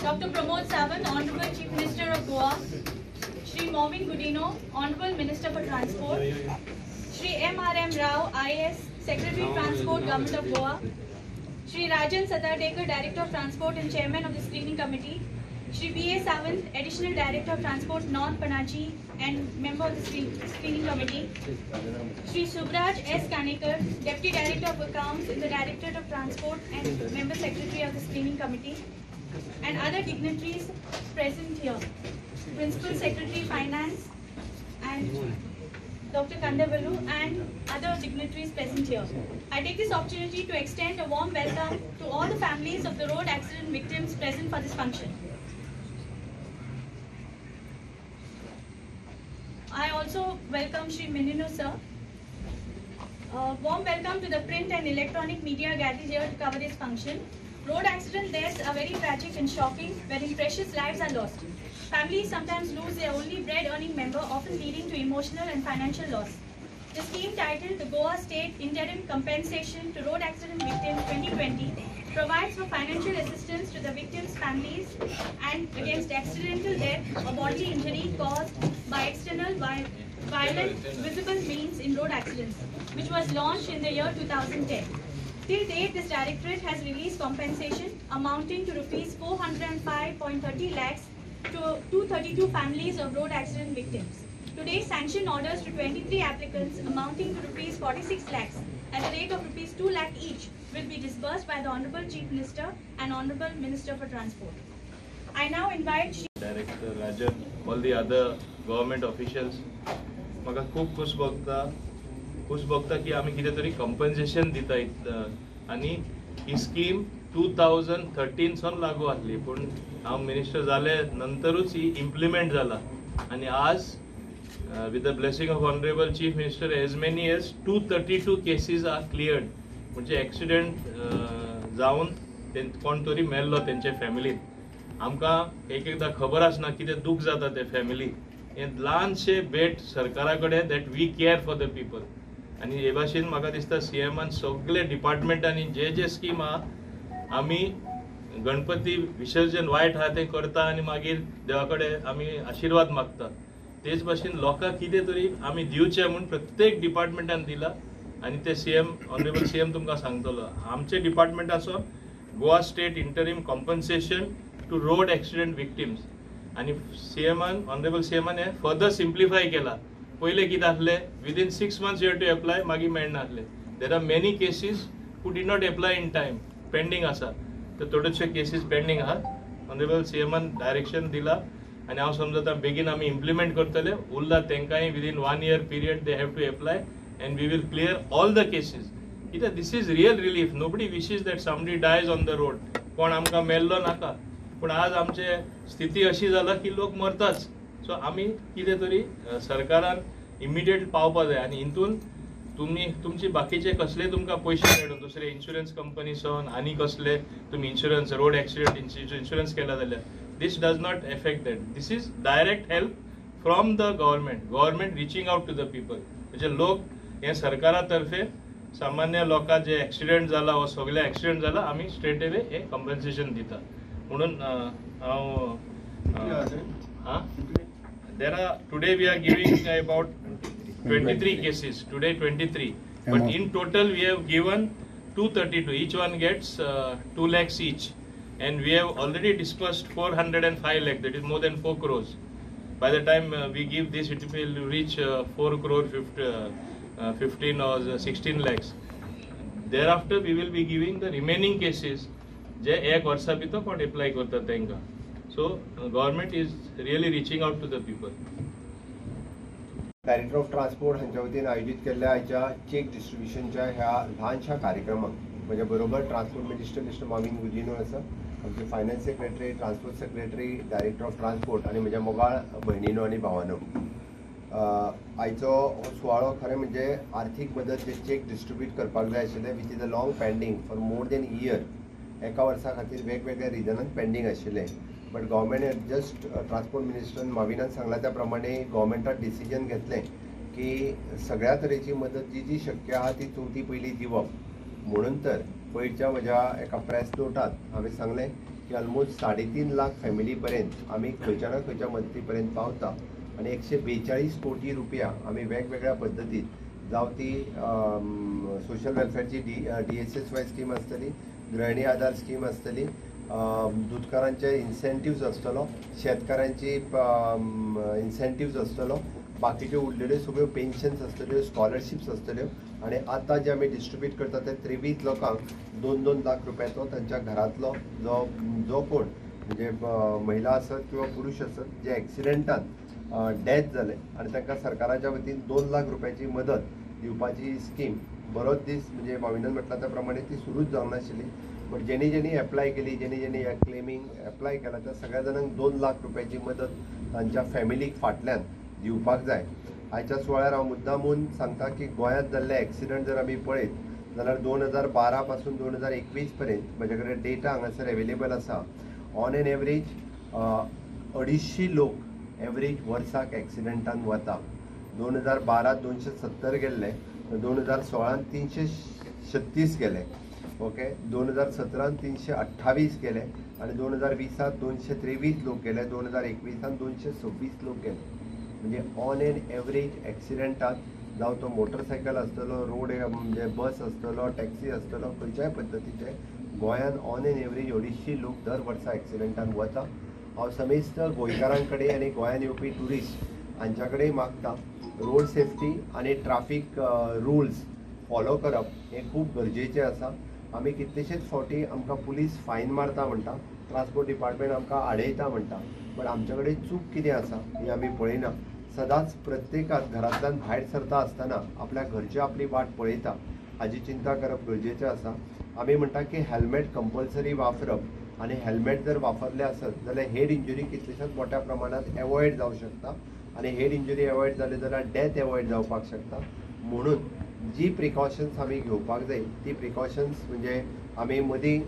Dr. Pramod Sawant, Honorable Chief Minister of Goa, Shri Mauvin Godinho, Honorable Minister for Transport, Shri M.R.M. Rao, IAS, Secretary Transport, Government of Goa, Shri Rajan Satardekar, Director of Transport and Chairman of the Screening Committee, Shri B.A. Sawant, Additional Director of Transport, North Panaji and Member of the Screening Committee, Shri Subraj S. Kanekar, Deputy Director of Accounts in the Directorate of Transport and Member Secretary of the Screening Committee, and other dignitaries present here, Principal Secretary Finance and Dr. Kandavalu and other dignitaries present here. I take this opportunity to extend a warm welcome to all the families of the road accident victims present for this function. I also welcome Shri Minino sir. Warm welcome to the print and electronic media gathered here to cover this function. Road accident deaths are very tragic and shocking, wherein precious lives are lost. Families sometimes lose their only bread-earning member, often leading to emotional and financial loss. The scheme titled the Goa State Interim Compensation to Road Accident Victims 2020 provides for financial assistance to the victims' families and against accidental death or bodily injury caused by external violent visible means in road accidents, which was launched in the year 2010. Till date, this directorate has released compensation amounting to rupees 405.30 lakhs to 232 families of road accident victims. Today, sanction orders to 23 applicants amounting to rupees 46 lakhs at a rate of rupees 2 lakh each will be disbursed by the Honorable Chief Minister and Honorable Minister for Transport. I now invite Director Rajan, all the other government officials. म्हाका खूब खुश भोगता की आमी कितें तरी compensation दिता आनी ही स्कीम 2013 सावन लागू आसली, पूण हांव मिनिस्टर जाले नंतरूच ही इम्प्लिमेंट जाला आनी आज with the blessing of Honorable Chief Minister, as many as 232 cases are cleared. म्हणजे एक्सिडेंट जावन कोण तरी मेल्लो तेंचे फॅमिलीन. आमकां एक एकदां खबर आसना कितें दूख जाता ते फॅमिली. हें ल्हानशें भेट सरकारा कडेन that we care for the people. आनी हे भाशेन म्हाका दिसता सी एमान सगळे डिपार्टमेंटांनी जे जे स्कीम आहा, आमी गणपती विसर्जन वायट आहा तें करता आनी मागीर देवा कडेन आमी आशिर्वाद मागता. तेच भाशेन लोकांक कितें तरी आमी दिवचें म्हूण प्रत्येक डिपार्टमेंटान दिला आनी ते C M honourable C M तुमकां सांगतलो. आमचे डिपार्टमेंटाचो Goa state interim compensation to road accident victims आनी सी एमान ऑनरेबल सी एमान हें फर्दर सिम्प्लिफाय केला. पयलें कितें आसलें, within 6 months you have to apply, मागीर मेळनासलें. There are many cases who did not apply in time, pending आसा. तर थोडेशे केसीस पेंडींग आहात. ऑनरेबल सी एमान डायरेक्शन दिला आनी हांव समजता बेगीन आमी इम्प्लिमेंट करतले. उरला तेंकांय within 1 year period they have to apply and we will clear all the cases. कित्याक this is real relief. Nobody wishes that somebody dies on the road. कोण आमकां मेल्लो नाका, पूण आज आमचे स्थिती अशी जाला की लोक मरताच. सो आमी कितें तरी सरकारान इमिडिएट पावपा जाय आनी हितून तुमी तुमची बाकीचे कसले तुमकां पयशे मेळून दुसरे इन्शुरन्स कंपनी सावन आनी कसले तुमी इन्शुरन्स रोड एक्सिडंट इन्शुरन्स केला जाल्यार this does not affect that. This is direct help from the government, government reaching out to the people. म्हणजे लोक हे सरकारा तर्फे सामान्य लोकांक जे एक्सिडंट जाला वा सगळे एक्सिडंट जाला आमी स्ट्रेट अवे हे कंपन्सेशन दिता. म्हणून हांव there are today we are giving about 23 cases today, 23, but in total we have given 232. Each one gets 2 lakhs each, and we have already disbursed 405 lakh, that is more than 4 crores. By the time we give this, it will reach 4 crore 15 or 16 lakhs. Thereafter we will be giving the remaining cases जे एक वर्सा भितर कोण apply करता तेंका. So government is really reaching out to the people. Director of transport हांच्या वतीन आयोजीत केल्ल्या आयच्या चेक डिस्ट्रिब्युशनच्या ह्या ल्हानशा कार्यक्रमाक म्हज्या बरोबर transport minister mister Mauvin Godinho आसा, आमचे finance secretary, transport secretary, director of transport आनी म्हज्या मोगाळ भयणीनो आनी भावानो. आयचो हो सुवाळो खरें म्हणजे आर्थीक मदत जे चेक डिस्ट्रिब्यूट करपाक जाय आशिल्ले, which is a long pending for more than year, एका वर्सा खातीर वेगवेगळ्या रिजनान पेंडींग आशिल्लें. But government just transport मिनिस्टरान माविनान सांगलां त्या प्रमाणे गव्हर्मेंटान डिसिजन घेतलें की सगळ्या तरेची मदत जी जी शक्य आहा ती चवथी पयलीं दिवप. म्हणून तर पयरच्या म्हज्या एका प्रेस नोटांत हांवें सांगलें की ऑलमोस्ट 3.5 लाख फॅमिली पर्यंत आमी खंयच्या ना खंयच्या मदती पर्यंत पावता आनी 142 कोटी रुपया आमी वेगवेगळ्या पद्दतीन, जावं ती सोशल वेलफेअरची DSSY scheme आसतली, गृहिणी आधार स्कीम आसतली, दुदकारांचे इन्सेंटिव्ज आसतलो, शेतकारांची इन्सेंटिव्ज आसतलो, बाकीच्यो उरलेल्यो सगळ्यो पेन्शन्स आसतल्यो, स्कॉलरशिप्स आसतल्यो आनी आतां जे आमी डिस्ट्रिब्यूट करता ते 23 लोकांक 2-2 लाख रुपयाचो तांच्या घरांतलो जो जो कोण म्हणजे महिला आसत किंवा पुरुष आसत जे एक्सिडेंटान डेथ जाले आनी तांकां सरकाराच्या वतीन 2 लाख रुपयाची मदत दिवपाची स्कीम बरोच दीस म्हणजे माविनान म्हटलां त्या प्रमाणे ती सुरूच जावंक नाशिल्ली. बट जेणी जेणी एप्लाय केली, जेणी जेणी ह्या क्लेमींग एप्लाय केला त्या सगळ्या जाणांक 2 लाख रुपयाची मदत तांच्या फॅमिलीक फाटल्यान दिवपाक जाय. आयच्या सुवाळ्यार हांव मुद्दामून सांगता की गोंयांत जाल्ले एक्सिडंट जर आमी पळयत जाल्यार 2012 पासून 2021 पर्यंत म्हजे कडेन डेटा हांगासर एवेलेबल आसा. ऑन एन एवरेज 250 लोक एवरेज वर्साक एक्सिडंटान वता. 2012 270 गेल्ले, 2016 336 गेले, ओके, 2017 328 गेले आनी 2020 223 लोक गेले, 2021 226 लोक गेले. म्हणजे ऑन एन एवरेज एक्सिडंटात जावं तो मोटरसायकल आसतलो, रोड म्हणजे बस आसतलो, टॅक्सी आसतलो, खंयच्याय पद्दतीचे गोंयान ऑन एन एवरेज 250 लोक दर वर्सा एक्सिडंटान वता. हांव समेस्त गोंयकारां कडेन आनी गोंयान येवपी ट्युरिस्ट हांच्या कडेन मागता रोड सेफ्टी आनी ट्राफीक रुल्स फॉलो करप हें खूब गरजेचें आसा. आमी कितलेशेच फावटी आमकां पुलीस फायन मारता म्हणटा, ट्रान्सपोर्ट डिपार्टमेंट आमकां आडयता म्हणटा, बट आमचे कडेन चूक कितें आसा ही आमी पळयना. सदांच प्रत्येकान घरांतल्यान भायर सरता आसतना आपल्या घरची आपली वाट पळयता हाजी चिंता करप गरजेचें आसा. आमी म्हणटा की हेल्मेट कंपल्सरी वापरप आनी हेल्मेट जर वापरलें आसत जाल्यार हेड इंजुरी कितलेशाच मोठ्या प्रमाणांत एवॉयड जावं शकता आनी हेड इंजुरी एवॉयड जाली जाल्यार डेथ एवॉयड जावपाक शकता. म्हणून जी प्रिकॉशन्स आमी घेवपाक जाय ती प्रिकॉशन्स म्हणजे आमी मदीं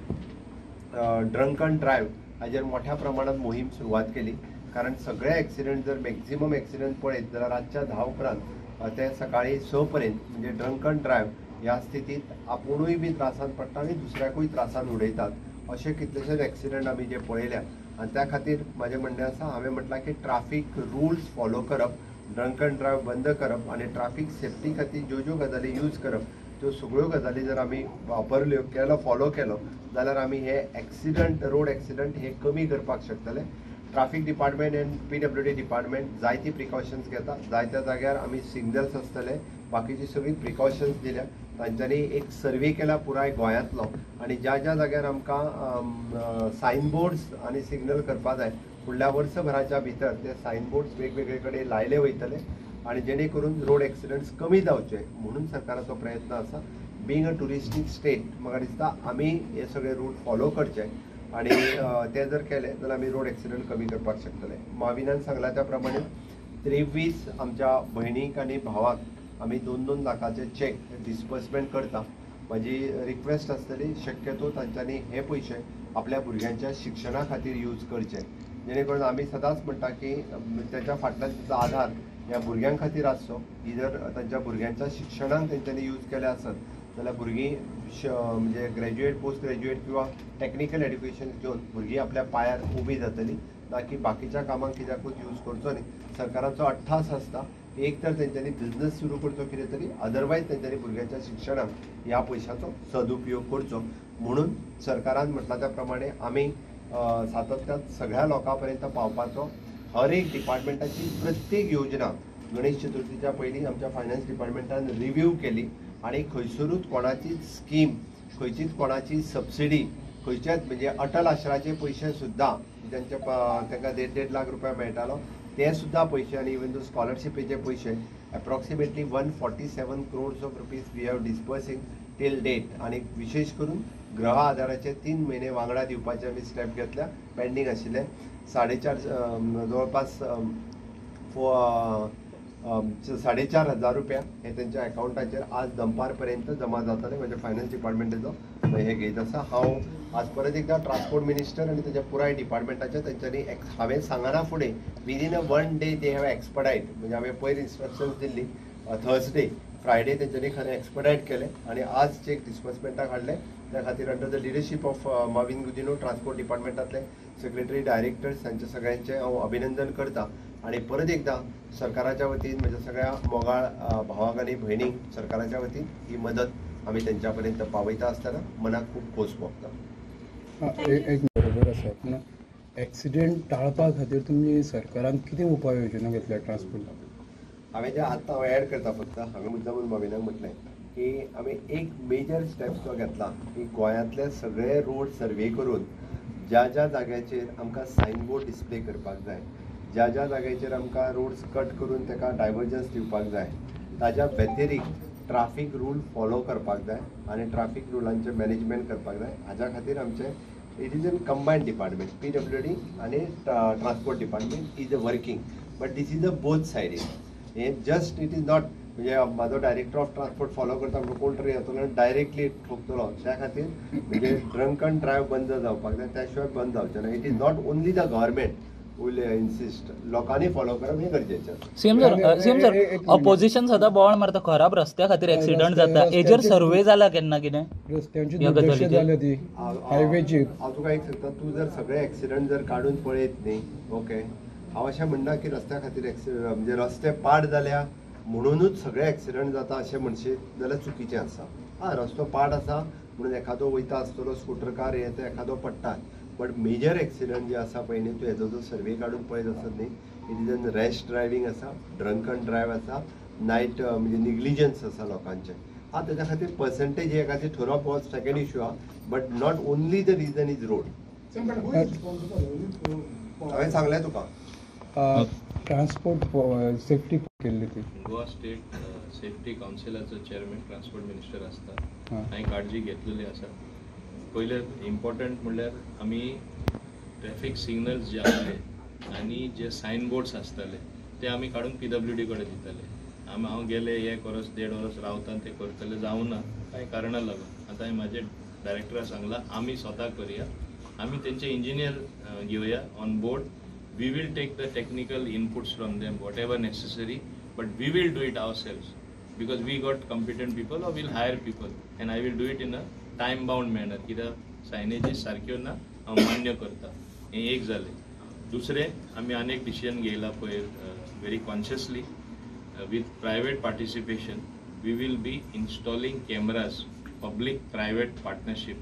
ड्रंकन ड्रायव्ह हाजेर मोठ्या प्रमाणांत मोहीम सुरवात केली, कारण सगळे एक्सिडंट जर मॅक्झिमम एक्सिडंट पळयत जाल्यार रातच्या 10 उपरांत ते सकाळी 6 पर्यंत म्हणजे ड्रंकन ड्रायव्ह ह्या स्थितींत आपुणूय बी त्रासान पडटा आनी दुसऱ्याकूय त्रासान उडयतात अशे कितलेशेच एक्सिडंट आमी जे पळयल्या. आनी त्या खातीर म्हाजें म्हणणें आसा, हांवें म्हटलां की ट्राफीक रुल्स फॉलो करप, ड्रंकन ड्रायव्ह बंद करप आनी ट्राफीक सेफ्टी खातीर ज्यो ज्यो गजाली यूज करप त्यो सगळ्यो गजाली जर आमी वापरल्यो केलो फॉलो केलो जाल्यार आमी हे एक्सिडंट रोड एक्सिडंट हे कमी करपाक शकतले. Traffic department and PWD department जायती प्रिकॉशन्स घेता, जायत्या जाग्यार आमी सिग्नल्स आसतले, बाकीची सगळी प्रिकॉशन्स दिल्या. तांच्यांनी एक सर्वे केला पुराय गोंयांतलो आनी ज्या ज्या जाग्यार आमकां सायन बोर्ड्स आनी सिग्नल करपा जाय फुडल्या वर्सभराच्या भितर ते सायन बोर्ड्स वेगवेगळे कडेन लायले वयतले आनी जेणे करून रोड एक्सिडंट्स कमी जावचे म्हणून सरकाराचो प्रयत्न आसा. बीइंग अ ट्युरिस्टीक स्टेट म्हाका दिसता आमी हे सगळे रूल फॉलो करचे आनी ते जर केले जाल्यार आमी रोड एक्सिडंट कमी करपाक शकतले. माविनान सांगला त्या प्रमाणे 23 आमच्या भयणीक आनी भावाक आमी 2-2 लाखाचे चॅक डिस्बर्समेंट करता. म्हजी रिक्वेस्ट आसतली शक्यतो तांच्यांनी हे पयशे आपल्या भुरग्यांच्या शिक्षणा खातीर यूज करचे, जेणे करून आमी सदांच म्हणटा की ताच्या फाटल्यान ताचो आधार ह्या भुरग्यां खातीर आसचो. ही जर तांच्या भुरग्यांच्या शिक्षणाक तेंच्यांनी यूज केले आसत जाल्यार भुरगीं म्हणजे ग्रॅज्युएट, पोस्ट ग्रॅज्युएट किंवा टॅक्निकल एड्युकेशन घेवन भुरगीं आपल्या पांयार उबी जातली, ना की बाकीच्या कामांक कित्याकूच यूज करचो न्ही. सरकाराचो अट्टास आसता एक तर तेंच्यांनी बिजनस सुरू करचो कितें तरी, अदरवायज तेंच्यांनी भुरग्यांच्या शिक्षणाक ह्या पयशाचो सदुपयोग करचो. म्हणून सरकारान म्हटलां त्या प्रमाणे आमी सातत्यान सगळ्या लोकां पर्यंत पावपाचो हर एक डिपार्टमेंटाची प्रत्येक योजना गणेश चतुर्थीच्या पयलीं आमच्या फायनान्स डिपार्टमेंटान रिव्यू केली आनी खंयसरूच कोणाची स्कीम, खंयचीच कोणाची सबसिडी, खंयच्याच म्हणजे अटल आश्राचे पयशे सुद्दां तांच्या तांकां 1.5-1.5 लाख रुपया मेळटालो ते सुद्दां पयशे आनी इवन दो स्कॉलरशिपीचे पयशे approximately 147 crores of rupees we have disbursing till date. आनी विशेष करून गृह आधाराचे 3 म्हयने वांगडा दिवपाचे आमी स्टेप घेतल्या, पेंडींग आशिल्ले 4.5 जवळपास 4,500 रुपया हे तेंच्या अकावंटाचेर आज दनपार पर्यंत जमा जातले. म्हणजे फायनान्स डिपार्टमेंटाचो हे घेत आसा. हांव आज परत एकदा ट्रान्सपोर्ट मिनिस्टर आनी तेच्या पुराय डिपार्टमेंटाच्या तेंच्यांनी हांवें सांगना फुडें within a 1 day they have expedite, म्हणजे हांवें पयर इन्स्ट्रक्शन्स दिल्ली थर्सडे, फ्रायडे तेंच्यांनी खरें एक्सपडायट केलें आनी आज चॅक डिस्बर्समेंटाक हाडलें. त्या खातीर under the leadership of Mauvin Godinho, transport डिपार्टमेंटांतले secretary, directors हांचे सगळ्यांचें हांव अभिनंदन करता आनी परत एकदां सरकाराच्या वतीन म्हज्या सगळ्या मोगाळ भावांक आनी भयणींक सरकाराच्या वतीन ही मदत आमी तेंच्या पर्यंत पावयता आसतना मनाक खूब खोस भोगता. एक बरोबर आसा, पूण एक्सिडेंट टाळपा खातीर तुमी सरकारान कितें उपाय योजना घेतल्या ट्रान्सपोर्ट? हांवें जें आत्तां हांव एड करता, फक्त हांवें मुद्दामून माविनाक म्हटलें की आमी एक मेजर स्टेप्स जो घेतला की गोंयांतले सगळे रोड सर्वे करून ज्या ज्या जाग्याचेर आमकां सायन बोर्ड डिस्प्ले करपाक जाय, ज्या ज्या जाग्याचेर आमकां रोड्स कट करून ताका डायवर्जन्स दिवपाक जाय, ताज्या व्यतिरिक्त ट्राफीक रूल फॉलो करपाक जाय आनी ट्राफीक रुलांचें मॅनेजमेंट करपाक जाय. हाज्या खातीर आमचें it is an combined department, PWD आनी transport department is a working, but this is a both sided. हें जस्ट it is not म्हणजे म्हाजो डायरेक्टर ऑफ ट्रान्सपोर्ट फॉलो करता म्हणून कोण तरी येतलो आनी डायरेक्टली ठोकतलो, त्या खातीर म्हणजे ड्रंक अँड ड्रायव्ह बंद जावपाक जाय, त्या शिवाय बंद जावचें ना. It is not only the government will insist, लोकांनी फॉलो करप हें गरजेचें. सीएम सर, ऑपोजिशन सदां बोवाळ मारता, खराब रस्त्या खातीर एक्सिडंट जाता, हेजेर सर्वे जाला केन्ना कितें? रस्त्यांची दुर्दशा जाल्या ती हायवेची. हांव तुका एक सांगता, तूं जर सगळे एक्सिडंट जर काडून पळयत न्ही, ओके, हांव अशें म्हणना की रस्त्या खातीर एक्सिडंट म्हणजे रस्ते पाड जाल्या म्हणुनूच सगळे एक्सिडंट जाता अशें म्हणशीत जाल्यार चुकीचें आसा. आं, रस्तो पाड आसा म्हणून एखादो वयता आसतलो स्कुटरकार हे ते एखादो पडटा, बट मेजर एक्सिडंट जे आसा पळय न्ही, तूं हेजो जो सर्वे काडून पळयत आसत न्ही, it is an rash driving आसा, ड्रंकन ड्रायव्ह आसा, नायट म्हणजे निग्लिजन्स आसा लोकांचें. आं, तेज्या खातीर पर्संटेज हे खातीर ठरोवप हो सेकेंड इशू आहा, but not only the reason is road. हांवें सांगलें तुका ट्रान्सपोर्ट सेफ्टी केल्ली ती गोवा स्टेट सेफ्टी कावन्सिलाचो चेअरमॅन ट्रान्सपोर्ट मिनिस्टर आसता, हांवें काळजी घेतलेली आसा. पयलें इम्पॉर्टंट म्हणल्यार आमी ट्रॅफिक सिग्नल्स जे आसले आनी जे सायन बोर्ड्स आसताले ते आमी काडून PWD कडेन दिताले. आमी हांव गेले एक वरस देड वरस रावता ते करतले जावना कांय कारणां लागून. आतां हांवें म्हाजे डायरेक्टराक सांगलां आमी स्वता करया, आमी तेंचे इंजिनियर घेवया on board, we will take the technical inputs from them whatever necessary, but we will do it ourselves because we got competent people or we'll hire people and I will do it in a time bound manner. कित्याक सायनेजीस सारक्यो ना हांव मान्य करता. हें एक जालें. दुसरें आमी आनी एक डिसिजन घेयला पयर very consciously with private participation we will be installing cameras, public private partnership.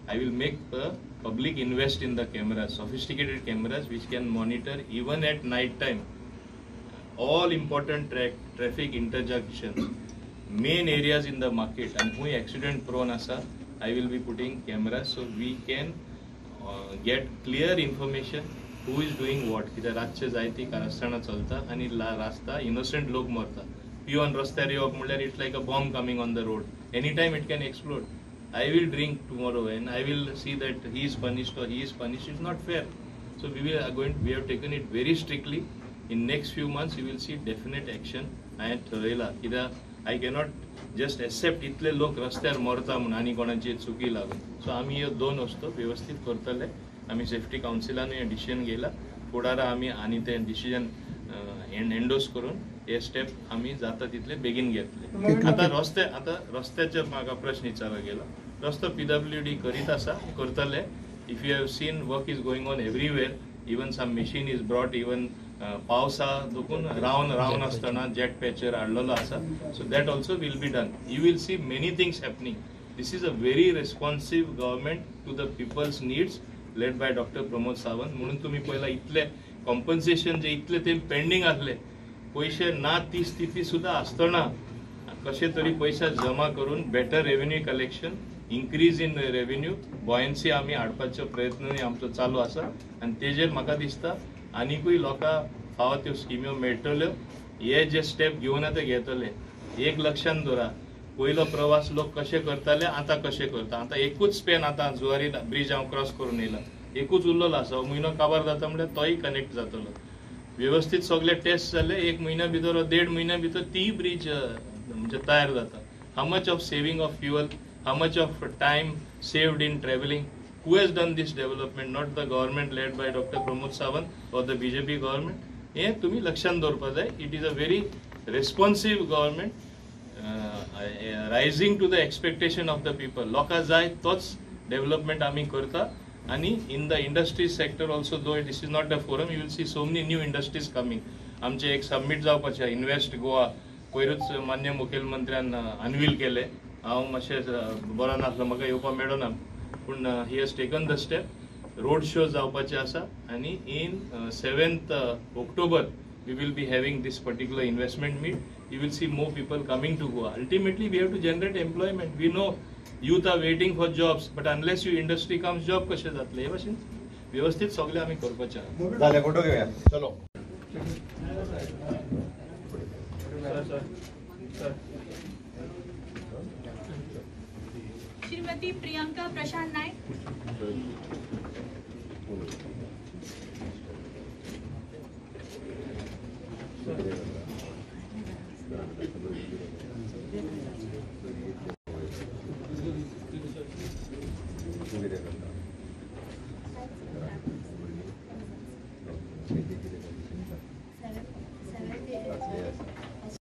I will make the public invest in the cameras, sophisticated cameras which can monitor even at night time all important traffic intersections, main areas in the market and who accident prone asa, I will be putting cameras so we can get clear information who is doing what. कित्याक रातचे जायती कारस्थानां चलता आनी रास्ता innocent लोक मरता. पिवन रस्त्यार येवप म्हणल्यार it's like a bomb coming on the road, any time it can explode. I will drink tomorrow and I will see that he is punished or he is punished. It's not fair. So we have taken it very strictly. In next few months you will see definite action. हांवें ठरयलां कित्याक I cannot just accept इतले लोक रस्त्यार मरता म्हूण आनी कोणाची चुकी लागून. सो आमी ह्यो दोन वस्तू वेवस्थीत करतले. आमी सेफ्टी कावन्सिलानूय हें डिसिजन घेयलां, फुडारा आमी आनी तें डिसिजन एन्डोर्स करून हे स्टेप आमी जाता तितले बेगीन घेतले. आतां रस्ते, आतां रस्त्याचेर म्हाका प्रश्न विचारलो गेलो. रस्तो PWD करीत आसा, करतले. If you have seen work is going on everywhere, even some machine is brought, even पावसा देखून रावन रावन आसतना जेट पॅचर हाडलेलो आसा. So that also will be done. You will see many things happening. This is a very responsive government to the people's needs led by doctor Pramod Sawant. म्हणून तुमी पळयला इतले कॉम्पन्सेशन जे इतले ते पेंडींग आसले, पयशे ना ती स्थिती सुद्दां आसतना कशे तरी पयशे जमा करून better revenue collection, increase in revenue, buoyancy आमी हाडपाचो प्रयत्नूय आमचो चालू आसा. आनी तेजेर म्हाका दिसता आनिकूय लोकांक फावो त्यो स्किम्यो मेळटल्यो. हे जे स्टेप घेवना ते घेतले. एक लक्षान दवरा, पयलो प्रवास लोक कशे करताले आतां कशे करता. आतां एकूच स्पेन आतां जुवारी ब्रिज हांव क्रॉस करून येयला, एकूच उरलेलो आसा. म्हयनो काबार जाता म्हणल्यार तोय कनेक्ट जातलो. व्यवस्थीत सगळे टेस्ट जाले, एक म्हयन्या भितर देड म्हयन्या भितर ती ब्रिज म्हणजे तयार जाता. How much of saving of fuel, how much of time saved in travelling, who has done this development? Not the government led by doctor Pramod Sawant or the BJP government. हें तुमी लक्षांत दवरपाक जाय. It is a very responsive government. rising to the expectation of the people. लोकां जाय तोच development आमी करता. आनी in the industries sector also, though this is not the forum, you will see so many new industries coming. आमचे एक submit जावपाचें invest Goa पयरूच मान्य मुखेलमंत्र्यान अनवील केलें. हांव मातशें बरो नासलो, म्हाका येवपाक मेळना, पूण he has taken the step. Road show जावपाचे आसा आनी in 7th October we will be having this particular investment meet. You will see more people coming to Goa. Ultimately we have to generate employment. We know youth are waiting for jobs, but unless you industry comes, job कशें जातले? हे भाशेन व्यवस्थीत सगळें आमी करपाचें आहा. जालें, photo घेवया, चलो. श्रीमती प्रियंका प्रशांत नाईक.